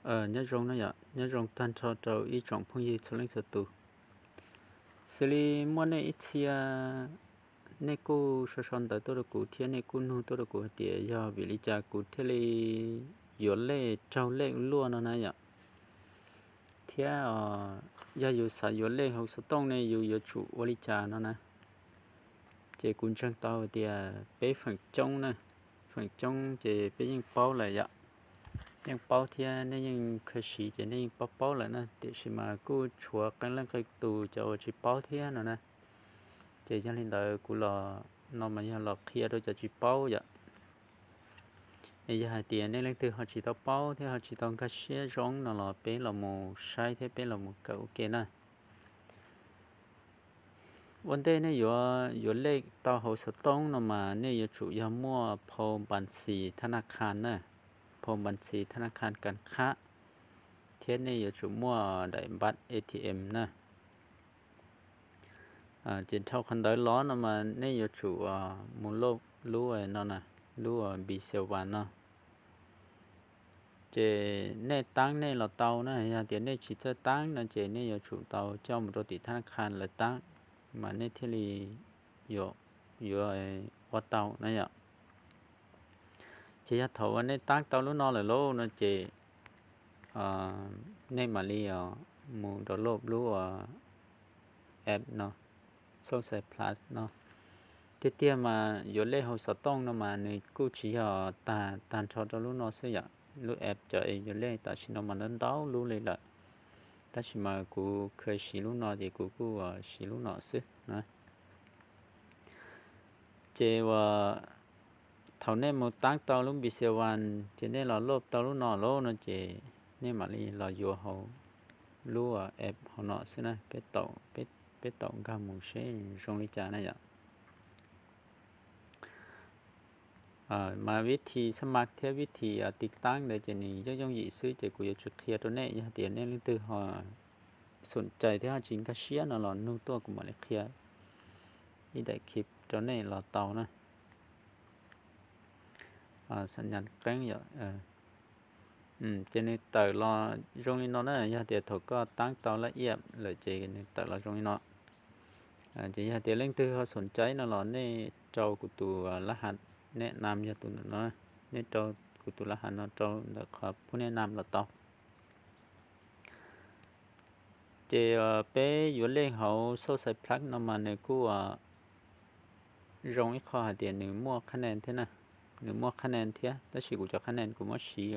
Nyob zoo na yom, nyob zoo tag nrho rau ib tsoom phooj ywg txhua leej txhua tus. Xws li muaj nej ib txhia, nej kuj sau sau ntawv tuaj rau kuv thiab nej kuj nug tuaj rau kuv hais tias yog vim li cas kuv thiaj li yuav lej raug lej ua luaj no na yom. Thiab yog yus xav yuav lej hauv xov tooj ne yus yuav tsum ua li cas no na. Ces kuv ntseeg tau tias peb feem coob na, feem coob ces peb yeej paub lawm yom. Yeej paub thiab nej yeej khaws siv ces nej yeej paub paub lawm na, tiam sis mas kuj tshuav qee leej qee tus cov uas tsis paub thiab no na. Ces yog li ntawd kuv los no mas yog los qhia rau cov tsis paub yom. Es yog hais tias nej leej twg ho tsis tau paub thiab ho tsis tau nkag siab zoo no los peb los mus saib thiab peb los mus kawm ua ke na. Ua ntej nej yuav yuav lej tau hauv xov tooj no mas nej yuav tsum yog muaj phau npas xis thab na khan na, phau npas xis thab na khan kas khab, thiab nej yuav tsum muaj daim npas A T M na. Ces dhau qhov ntawd los no mas nej yuav tsum mus loj lub no na, lub Npisewam no. Ces nej taab nej los tau na, yog tias nej tsis txawj taab no ces nej yuav tsum tau coj mus rau tim thab na khan lawv taab, mas nej thiaj li yuav ua tau na yom. Ces yog thaum uas nej taab tau lub no lawm lauj no ces nej mam li mus download lub app no, Socialplus no. Tiag tiag mas yuav lej hauv xov tooj no mas nws kuj tsis yog tag tag nrho rau lub no xwb yom. Lub app cov yuav lej tam sim no mas ntau ntau lub li lawm, tab sis mas kuv khaws siv lub no ces kuv kuj siv lub no xwb na. Ces uas thaum nej mus taab tau lub Npisewam ces nej los loj tau lub no lauj no ces nej mam li los yuav hauv lub app hauv no xwb na. Peb taum nkag mus seb zoo li cas na yom. Mas vib thi xab mas thiab vib thi tiv taab ntawd ces nws yooj yooj yim xwb ces kuv yuav tsis qhia rau nej. Yog tias nej leej twg ho xoom cai thiab ho tsis nkag siab no los nug tuaj kuv mam li qhia ib daim clip rau nej los tau na. Xam nyas qeeb yom. Ces nws tawm los zoo li no na, yog tias thaum koj taab tau laj iab lawm ces nws tawm los zoo li no. Ces yog tias leej twg ho xoom cai no los nej rau kuv tus lab has, nej nam yog tus ntawm no, nej rau kuv tus lab has no rau ntawm qhov pub nej nam los tau. Ces peb yuav lej hauv Socialplus no mas nws kuj zoo ib qho hais tias nws muaj qhab nen thiab na, nws muaj qhab nen thiab, tab sis kuv cov qhab nen kuv muab siv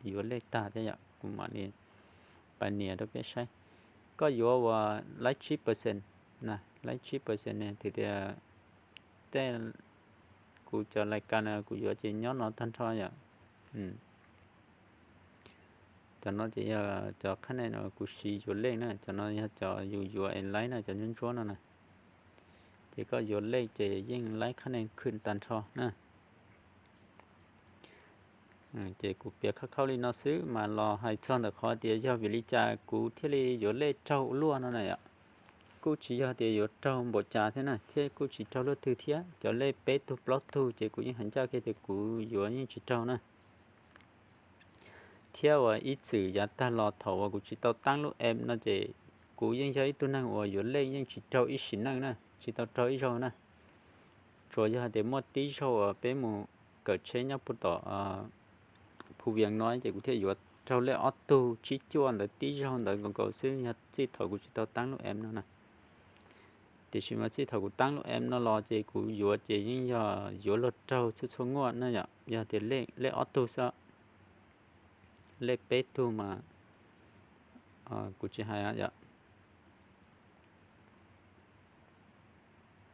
yuav lej tag thiab yom, kuv mam li pais nias rau peb saib. Koj yuav uas laib tsib percent na, laib tsib percent ne tias tej kuv cov lais kas no kuv yuav ces nyob no tag nrho yom. Cov no ces yog cov qhab nen no kuv siv yuav lej na, cov no yog cov yus yuav es laib na, cov ntsuab ntsuab no na. Ces koj yuav lej ces yeej laib qhab nen khwm tag nrho na. Ces kuv piav khauj khauj li no xwb mas los hais txog ntawm qhov tias yog vim li cas kuv thiaj li yuav lej raug ua luaj no na yom. Kuj tsis yog tias yuav raug npaum cas thiab na, thiab kuj tsis raug luaj twg thiab. Cov lej peb tug plaub tug ces kuv yeej hais ncaj kiag tias kuv yuav yeej tsis raug na. Thiab uas ib txwm yav tag los thaum uas kuv tsis tau taab lub app no ces kuv yeej yog ib tug neeg uas yuav lej yeej tsis raug ib sim neej na, tsis tau raug ib zaug na. Tsuas yog hais tias muaj tib zaug uas peb mus kawm tsheb nyob puag tom Phu Vias no ces kuv thiaj yuav raug lej ob tug tsib cuaj ntawd tib zaug ntawd nkaus nkaus xwb, yog txij thaum kuv tsis tau taab lub app no na. Tiam sis mas txij thaum kuv taab lub app no los ces kuv yuav ces yeej yog yuav luag raug txhua txhua nguaj na yom, yog tias lej ob tug xwb, lej peb tug mas kuv tsis hais yom.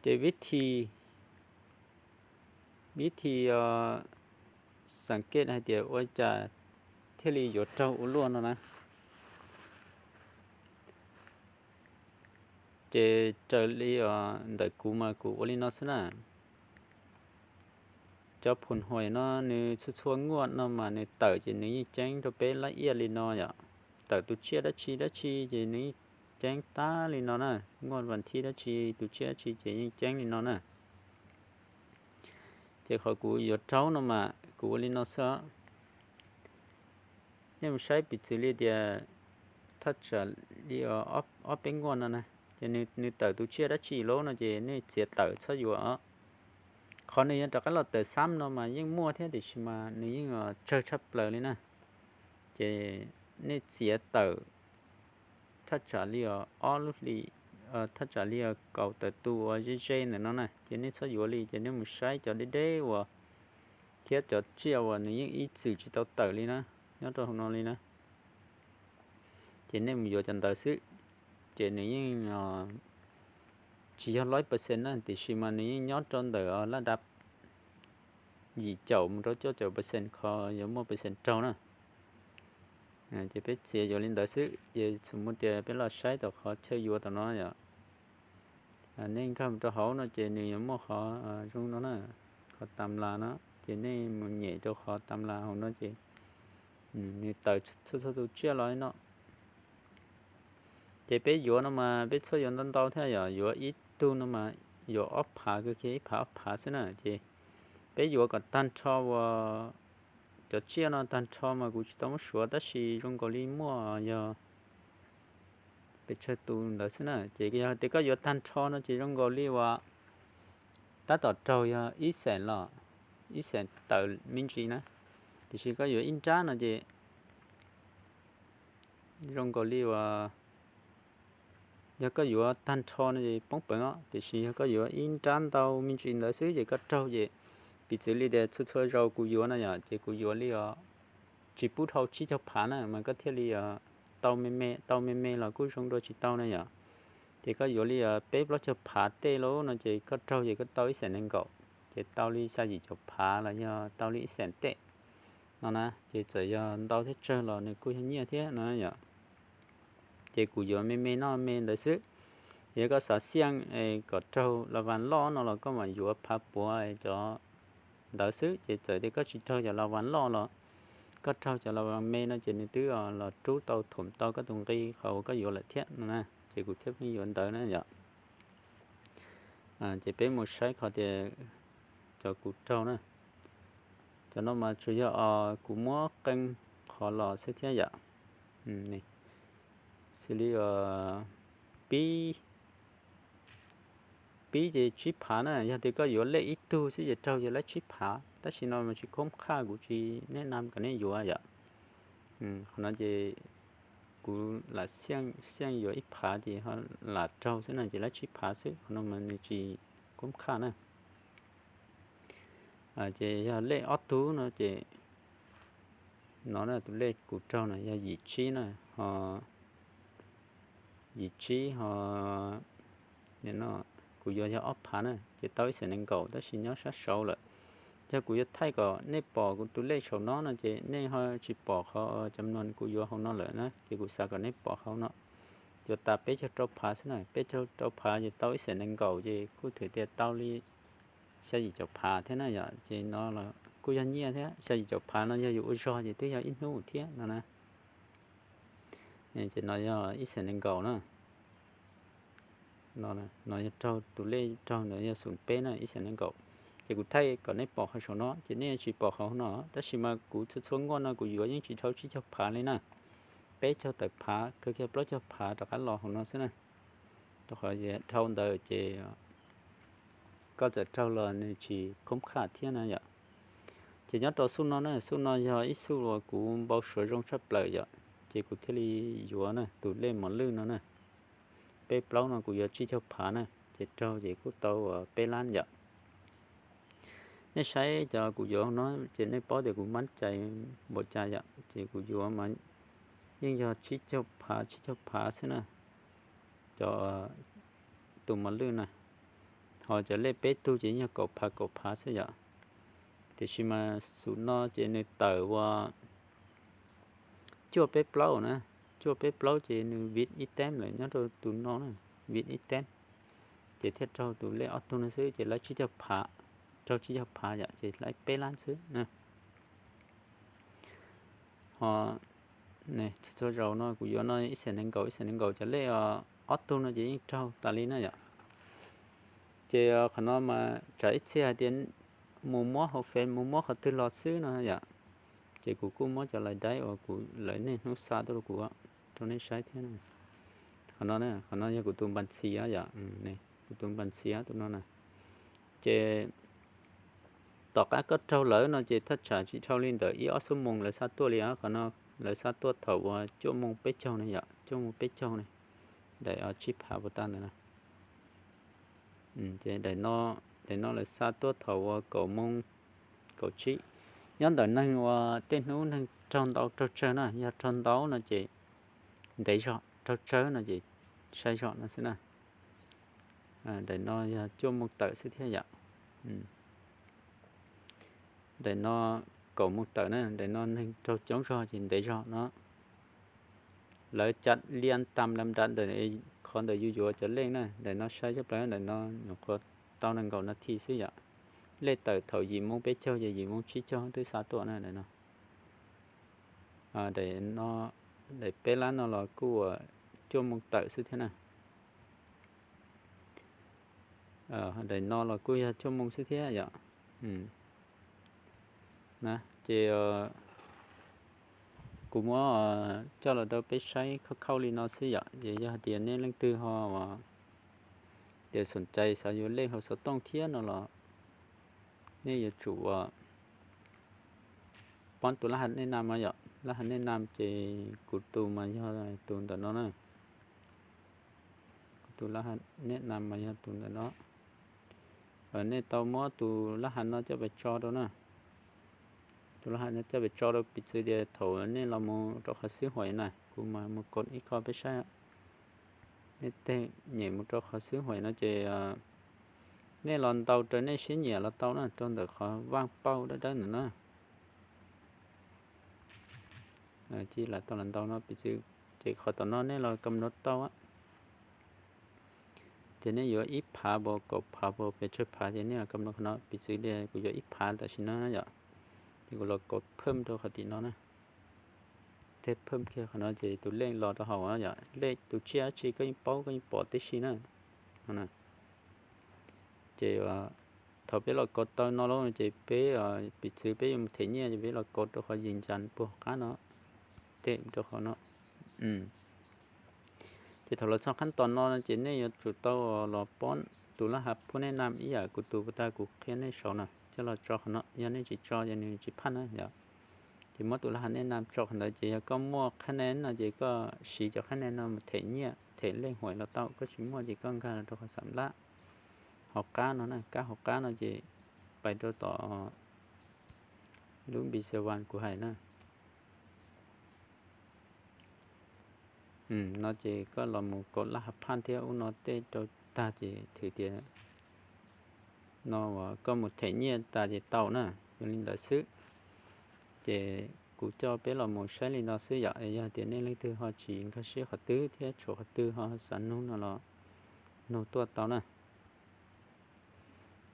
Ces vib thi, vib thi xav kej hais tias ua cas thiaj li yuav raug ua luaj no na. Ces raws li ntawm kuv mas kuv ua li no xwb na. Cov phum huam no nws txhua txhua nguaj no mas nws tawm ces nws yeej ceeb rau peb lab iaj li no yom. Tawm tus tsiaj dab tsi dab tsi ces nws yeej ceeb tag li no na, nguaj vas thib dab tsi tus tsiaj dab tsi ces yeej ceeb li no na. Ces qhov kuv yuav raug no mas kuv ua li no xwb. Nej mus saib piv txwv li tias thaj tsam li ob peb nkuaj no na, ces nws tawm tus tsiaj dab tsi lawm no ces nej txiav tawm txhob yuav os. Qhov nws yuav rov qab los tawm xab no mas yeej muaj thiab tiam sis mas nws yeej tsawg tshaj plaws li na. Ces nej txiav tawm thaj tsam li ob lub hlis, thaj tsam li kaum tawm tus uas ze ze ntawm no na, ces nej txhob yuav li, ces nej mus saib cov deb deb uas thiab cov tsiaj uas nws yeej ib txwm tsis tau tawm li na, nyob rau hauv no li na. Ces nej mus yuav cov ntawd xwb, ces nws yeej tsis yog loj percent na, tiam sis mas nws yeej nyob rau ntawm laj dab yim caum mus rau cuaj caum percent qhov yuav muaj percent raug na. Ces peb txiav yuav li ntawd xwb, ces txhua mus tias peb los saib tau qhov chaw yuav tau no yom. Nej nkag mus rau hauv no ces nws yuav muaj qhov zoo no na, qhov tam las no, ces nej mus nyem rau qhov tam las hauv no ces nws tawm txhua txhua tus tsiaj los no. Ces peb yuav no mas peb txhob yuav ntau ntau thiab yom, yuav ib tug no mas yuav ob phav, kawg kiag ib phav ob phav xwb na. Ces peb yuav kom tag nrho uas cov tsiaj no tag nrho mas kuv tsis tau muab suav tab sis zoo nkaus li muaj yog pes tsawg tus ntawd xwb na. Ces yog tias koj yuav tag nrho no ces zoo nkaus li uas tab tom raug yog ib xeem los, ib xeem tawm me ntsis na, tiam sis koj yuav ib nrab no ces zoo nkaus li uas yog koj yuav tag nrho no ces poob peev os, tiam sis yog koj yuav ib nrab ntau me ntsis ntawd xwb ces koj raug ces piv txwv li tias txhua txhua zaus kuv yuav no yom, ces kuv yuav li os tsis pub dhau tsib caug phav na mas koj thiaj li tau me me, tau me me los kuj zoo dua tsis tau na yom. Ces koj yuav li peb plaub caug phav tej lawm no ces koj raug ces koj tau ib xeem nees nkaum, ces tau li xya yim caum phav los yog tau li ib xeem tej no na, ces txawm yog ntau thiab tsawg los nws kuj yog nyiaj thiab no yom. Ces kuv yuav me me noj me ntawd xwb. Yog koj xav xiaj kom raug las vas loj no los koj mam yuav phav puav cov ntawd xwb, ces txawm tias koj tsis raug cov las vas loj los koj raug cov las vas me no ces nws twb los rub tau thum tau koj tus nqi qhov uas koj yuav lawm thiab no na, ces kuv thiaj pheej yuav ntawd na yom. Ces peb mus saib qhov tias cov kuv raug na, cov no mas tsuas yog kuv muab qee qhov los xwb thiab yom. Xws li pib, pib ces tsib phav na, yog tias koj yuav lej ib tug xwb ces raug yog lab tsib phav, tab sis no mas tsis khoob qhaj, kuv tsis neb nam kom nej yuav yom. Qhov no ces kuv lam xiaj yuav ib phav ces ho lam raug xwb no ces lab tsib phav xwb, qhov no mas nws tsis khoob qhaj na. Ces yog lej ob tug no ces no tus lej kuv raug no yog yim tsib na, ho yim tsib ho kuv yuav yog ob phav na ces tau ib xeem nees nkaum tab sis nyob sab saud lawm. Yog kuv yuav thaij kom nej pom kuv tus lej saum no no ces nej ho tsis pom qhov cov mloog kuv yuav hauv no lawm na, ces kuv xav kom nej pom hauv no. Yuav tas peb caug rau phav xwb na, peb caug rau phav ces tau ib xeem nees nkaum ces kuj thwm tias tau li xya yim caum phav thiab na yom, ces no kuj yog nyiaj thiab, xya yim caum phav no yog yus ua zog ces twb yog ib hnub thiab no na. Ces no yog ib xeem nees nkaum na. No yog raug tus lej raug ntawd yog xum peb na, ib xeem nees nkaum. Ces kuv thaij kom nej pom qhov saum no ces nej tsis pom qhov no, tab sis mas kuv txhua txhua nkuaj no kuv yuav yeej tsis dhau tsib caug phav li na. Peb caug tawm phav, kawg kiag plaub caug phav rov qab los hauv no xwb na. Rau qhov dhau ntawd ces koj txawm raug los nws tsis khoob qhaj thiab na yom. Ces nyob rau xuj no na, xuj no yog ib xuj uas kuv npau suav zoo tshaj plaws yom, ces kuv thiaj li yuav na, tus lej mos lwj no na. Peb plaub no kuv yuav tsib caug phav na, ces raug ces kuj tau peb lab yom. Nej saib cov kuv yuav no ces nej paub tias kuv mab cai npaum cas yom, ces kuv yuav mas yeej yog tsib caug phav, tsib caug phav xwb na, cov tus mos lwj na. Ho cov lej peb tug ces yeej yog kaum phav kaum phav xwb yom. Tiam sis mas xum no ces nws tawm ua cuaj peb plaub na, cuaj peb plaub ces nws vij ib teb lawm nyob rau tus no na, vij ib teb. Ces thiaj raug tus lej ob tug no xwb ces lawv tsib caug phav, raug tsib caug phav yom, ces lawv peb lab xwb na. Ho txhua zaus no kuv yuav no ib xeem nees nkaum, ib xeem nees nkaum, cov lej ob tug no ces yeej raug tas li na yom. Ces qhov no mas tsam ib txhia hais tias mus muab hauv Fev mus muab qhov twg los xwb no yom, Ces kuv kuj muab cov lais daib uas kuv lawv niaj hnub xa tuaj rau kuv rau nej saib thiab. Qhov no, qhov no yog kuv tus npas ntxhi yom, kuv tus npas ntxhi tus no na. Ces tom qab koj raug lawv no ces thaj tsam tsis dhau li ntawm ib ob xuab moos lawv xa tuaj li. Qhov no lawv xa tuaj thaum uas cuaj moos peb caug ne yom, cuaj moos peb caug ne, daim tsib phav puas tag ntawd na. Ces daim no lawv xa tuaj thaum uas kaum moos kaum tsib. Nyob ntawm neeg uas tej hnub neeg raug ntau raug tsawg na, yog raug ntau no ces ntev zog, raug tsawg no ces sai zog no xwb na. Daim no yog cuaj moos tawm xwb thiab yom. Daim no kaum moos tawm na, daim no neeg raug coob zog ces ntev zog no. Lawv ca liam tam lam nram ntawm qhov ntawm yus yuav cov lej na, daim no sai tshaj plaws, daim no nyuam qhuav tau nees nkaum nas this xwb yom. Lej tawm thaum yim moos peb caug ces yim moos tsib caug twb xa tuaj na daim no. Daim no, daim peb lab no los kuj cuaj moos tawm xwb thiab na. Daim no los kuj yog cuaj moos xwb thiab yom. Ces kuv muab coj los rau peb saib khauj khauj li no xwb yom. Ces yog hais tias nej leej twg ho tias xoom cai xav yuav lej hauv xov tooj thiab no los nej yuav tsum poob tus lab has nej nam no yom. Lab has nej nam ces kuv tus mas yog tus ntawm no na. Kuv tus lab has nej nam mas yog tus ntawm no. Nej tau muab tus lab has no coj pes tso rau na. Tus lab has no coj pes tso rau piv txwv tias thaum nej los mus rau qhov xwb huam na, kuv mas mus kod ib qho peb saib. Nej tej nyem mus rau qhov xwb huam no ces nej los ntaus raws nej siab nyiam los tau na, rau ntawm qhov vaaj pauj dawb dawb ntawm no. Cia lam tau los ntaus no piv txwv, ces qhov tom no nej los kam nrov tau. Ces nej yuav ib phav pam kaum phav pam pes tsawg phav ces nej los kam nrov qhov no, piv txwv tias kuv yuav ib phav tam sim no yom. Ces kuv los kov phawm rau qhov tim no na. Tej phawm kiag qhov no ces tus lej los rau hauv yom, lej tus tsiaj dab tsi koj yeej paub koj yeej pom tib si na. Ces thaum peb los kov tau no lawm ces peb piv txwv peb yuav mus them nyiaj ces peb los kov rau qhov yim ncas puag qab no, tem rau qhov no. Ces thaum los txog qhab tom no ces nej yuav tsum tau los poob tus lab has phuj nej nam ib yam kuv tus puag ta kuv qhia nej saud no, coj los tso qhov no, yog nej tsis tso ces nws tsis phaj na yom. Ces muab tus lab has nej nam tso qhov ntawd ces yog koj muaj qhab neeb no ces koj siv cov qhab neeb no mus them nyiaj them lej huam los tau, koj tsis muaj ces koj nkag los rau qhov xam lab hauv qab no na, kab hauv qab no ces pais rau tom lub npis xas vas kuv hais na. No ces koj los mus kaum laj hav phaj thiab ub no tej rau tag ces thwm tias no uas koj mus them nyiaj tas ces tau na, yog li ntawd xwb. Ces kuv coj peb los mus saib li no xwb yom, yog tias nej leej twg ho tsis nkag siab qhov twg thiab tshuav qhov twg ho xav nug no los nug tuaj tau na.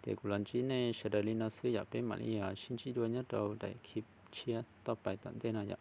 Ces kuv los ntsib nej sawv daws li no xwb yom, peb mam li sib ntsib dua nyob rau daim clip tshiab toj pais tom ntej no yom.